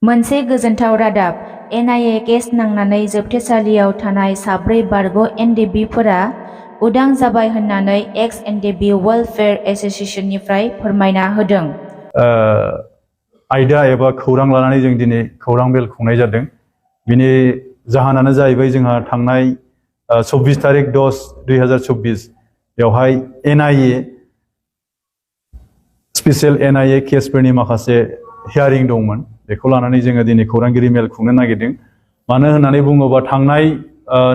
मोनसे गोजोनथाव रादाब NIA केस नांनानै जोबथेसालियाव थानाय 4 बारग' NDBफोरा उदां जाबाय होननानै एक्स NDB वेलफेयार एसोसिएशननिफ्राय फोरमायना होदों। आयदा एबा खौरां लानानै जों दिनै खौरां मेल खुंनाय जादों। बिनि जाहोनानो जाहैबाय जोंहा थांनाय 24 तारिख 10/2024 बेवहाय NIA स्पेशल NIA केसफोरनि माखासे हियारिं दंमोन। बेखौ लानानै जोङो दिनै खौरांगिरि मेल खुंनो नागिरदों। मानो होननानै बुङोबा थांनाय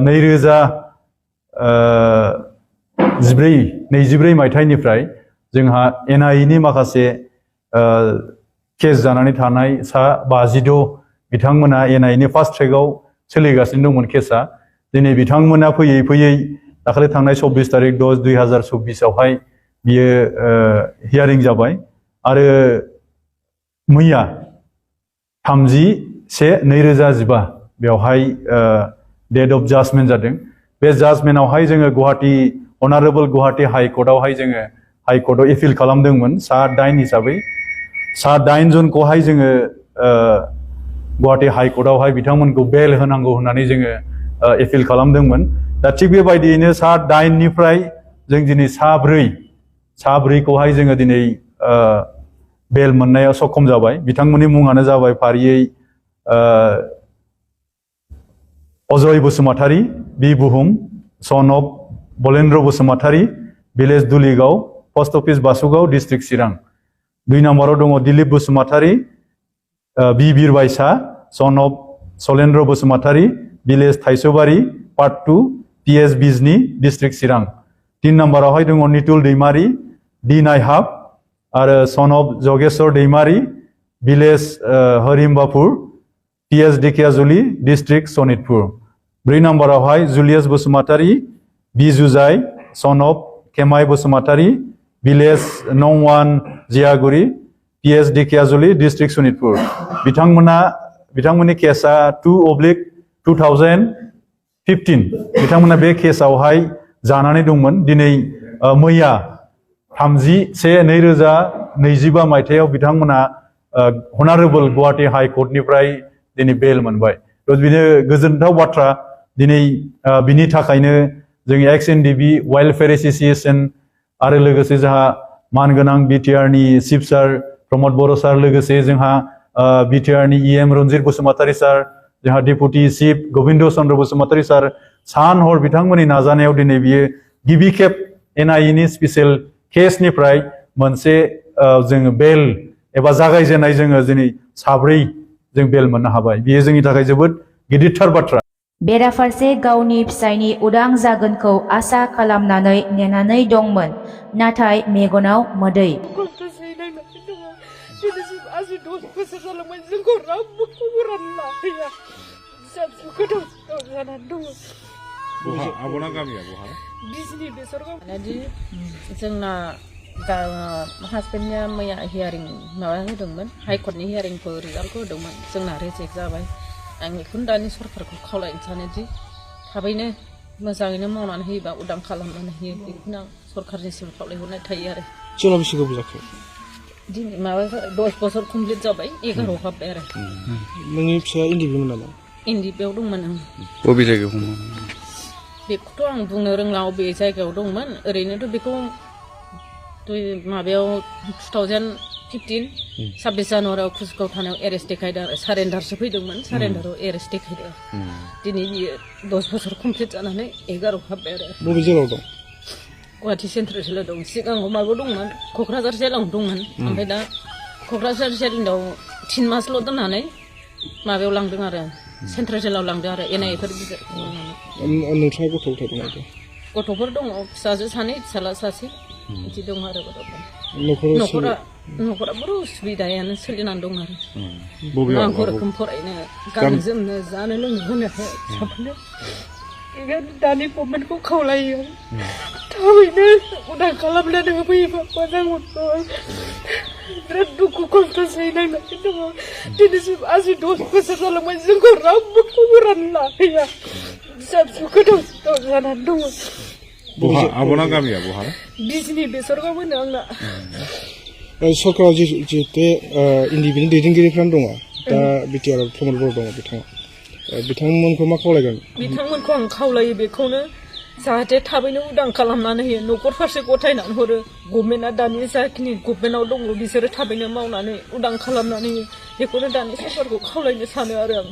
2024 मायथाइनिफ्राय जोंहा NIA नि माखासे केस जानानै थानाय सा 52 बिथांमोना NIA नि फार्स्ट ट्रेकआव सोलिगासिनो दंमोन केसआ। दिनै बिथांमोना फैयै फैयै दाखालि थांनाय 24 तारिख 10/2024 आवहाय बियो हियारिं जाबाय आरो मैया 30/1/2015 बेवहाय डेट अफ जाजमेन्ट जादों। बे जाजमेन्टआवहाय जोङो अनारेबल गुवाहाटी हाइ कर्टआवहाय जोङो हाइ कर्टआव एपिल खालामदोंमोन सा 8 हिसाबै। सा 8 जनखौहाय जोङो गुवाहाटी हाइ कर्टआवहाय बिथांमोनखौ बेल होनांगौ होननानै जोङो एपिल खालामदोंमोन। दा थिग बेबायदियैनो सा 8 निफ्राय जों दिनै सा 4खौहाय जोङो दिनै बेल मोननायाव सक्षम जाबाय। बिथांमोननि मुङानो जाबाय फारियै अजय बसुमतारी, बि बुहुम, son of Balendra Basumatary, village Duligaon, post office Basugaon, district Chirang. 2 नम्बराव दङ दिलीप बसुमतारी, बि बिरबायसा, son of Salendra Basumatary, village Thaisoubari, part 2, PS Bijni, district Chirang. 3 नम्बरावहाय दङ नितुल दैमारी, डि नायहाब आरो son of Jageshwar Daimary, village Harimbapur, PS Dhekiajuli, district Sonitpur. 4 नम्बरावहाय जुलियास बसुमतारी, बि जुजाइ, son of Kemai Basumatary, village नंवान जियागुरि, PS ढेकियाजुलि, डिस्ट्रिक्ट सनितपुर। बिथांमोननि केसआ 2/2015 बिथांमोना बे केसआवहाय जानानै दंमोन। दिनै मैया 30/1/2025 मायथाइयाव बिथांमोना अनारेबल गुवाहाटी हाइ कर्टनिफ्राय दिनै बेल मोनबाय। बिनो गोजोनथाव बाथ्रा। दिनै बिनि थाखायनो जोंनि एक्स NDB वेलफेयार एसोसिएशन आरो लोगोसे जोंहा मानगोनां BTR नि चिफ सार प्रमद बर' सार, लोगोसे जोंहा BTR नि EM रन्जित बसुमतारी सार, जोंहा डेपुटि चिफ गोविंद चन्द्र बसुमतारी सार, सान हर बिथांमोननि नाजानायाव दिनै बियो गिबि खेब NIA नि स्पेशल केसनिफ्राय मोनसे जोङो बेल एबा जागायजेननाय जोङो दिनै 4 जों बेल मोननो हाबाय। बियो जोंनि थाखाय जोबोद गिदिरथार बाथ्रा। बेराफारसे गावनि फिसायनि उदां जागोनखौ आसा खालामनानै नेनानै दंमोन, नाथाय मेगनाव मोदै। जोंना हासबेन्डनिया मैया हियारिं माबा होदोंमोन, हाइकर्टनि हियारिंखौ रिजाल्टखौ होदोंमोन। जोंना रिजेक्ट जाबाय। आं बेखौनो दानि सरकारखौ खावलायनो सानोदि थाबैनो मोजाङैनो मावनानै होयोबा उदां खालामनानै होयो। बेखौनो आं सरकारनिसिम खावलायहरनाय थायो आरो। जेला बेसे गोबाव जाखो? दिनै माबा 10 बोसोर कमप्लिट जाबाय, 11 हाबबाय आरो। नोंनि फिसाया NDB-मोन नामा? NDB-आव दंमोन आं। बबे जायगायाव दंमोन? बेखौथ' आं बुंनो रोंला बबे जायगायाव दंमोन। ओरैनोथ' बेखौ माबायाव 2015 26 जानुवारियाव कुसगाव थानायाव एरेस्ट देखायदों आरो सारेन्डारसो फैदोंमोन। सारेन्डाराव एरेस्ट देखायदों। दिनै बियो 10 बोसोर कमप्लिट जानानै 11 हाबबाय आरो। बबे जेलाव दं? गुवाहाटी सेन्ट्रेल जेलाव दं। सिगाङाव माबायाव दंमोन, क'क्राझार जेलाव दंमोन। ओमफ्राय दा क'क्राझार जेलाव 3 मासल' दोननानै माबायाव लांदों आरो सेन्ट्रेल जेलाव लांदों आरो NIA फोर बिजिर। नोंथाङा गथ'फोर दं? गथ'फोर दङ, फिसाजो 2, फिसाला 1 बिदि दं आरो गथ'फोर। न'खरा बर' उसुबिदायानो सोलिनानै दं आरो। नांगौ रोखोम फरायनो, गाननो जोमनो, जानो लोंनो होनो हाया फिसाफोरनो। दानि गभर्नमेन्टखौ खावलायो थाबैनो उदां खालामनानै होफैयोबा मोजां मोनगौ। बिराद दुखु खस्थ' सैनांनानै दङ। दिनैसिम 10 बोसोर जालांबाय, जोंखौ रावबो खबरानो लाफैया। फिसा फिसौ गोदाव सोराव जानानै दङ। आब'ना गामिया बहा? बिजनि बेसरगाव होनो आंना। सरकाराव जिहेतु NDB-नि दैदेनगिरिफ्रानो दङ, दा बिटिआर प्रमद बर' दङ बिथाङा बिथांमोनखौ मा खावलायगोन बिथांमोनखौ आं खावलायो बेखौनो जाहाथे थाबैनो उदां खालामनानै होयो न'खर फारसे गथायनानै हरो गभर्नमेन्टआ दानि जाखिनि गभर्नमेन्टआव दङ बिसोरो थाबैनो मावनानै उदां खालामनानै होयो बेखौनो दानि सरकारखौ खावलायनो सानो आरो आं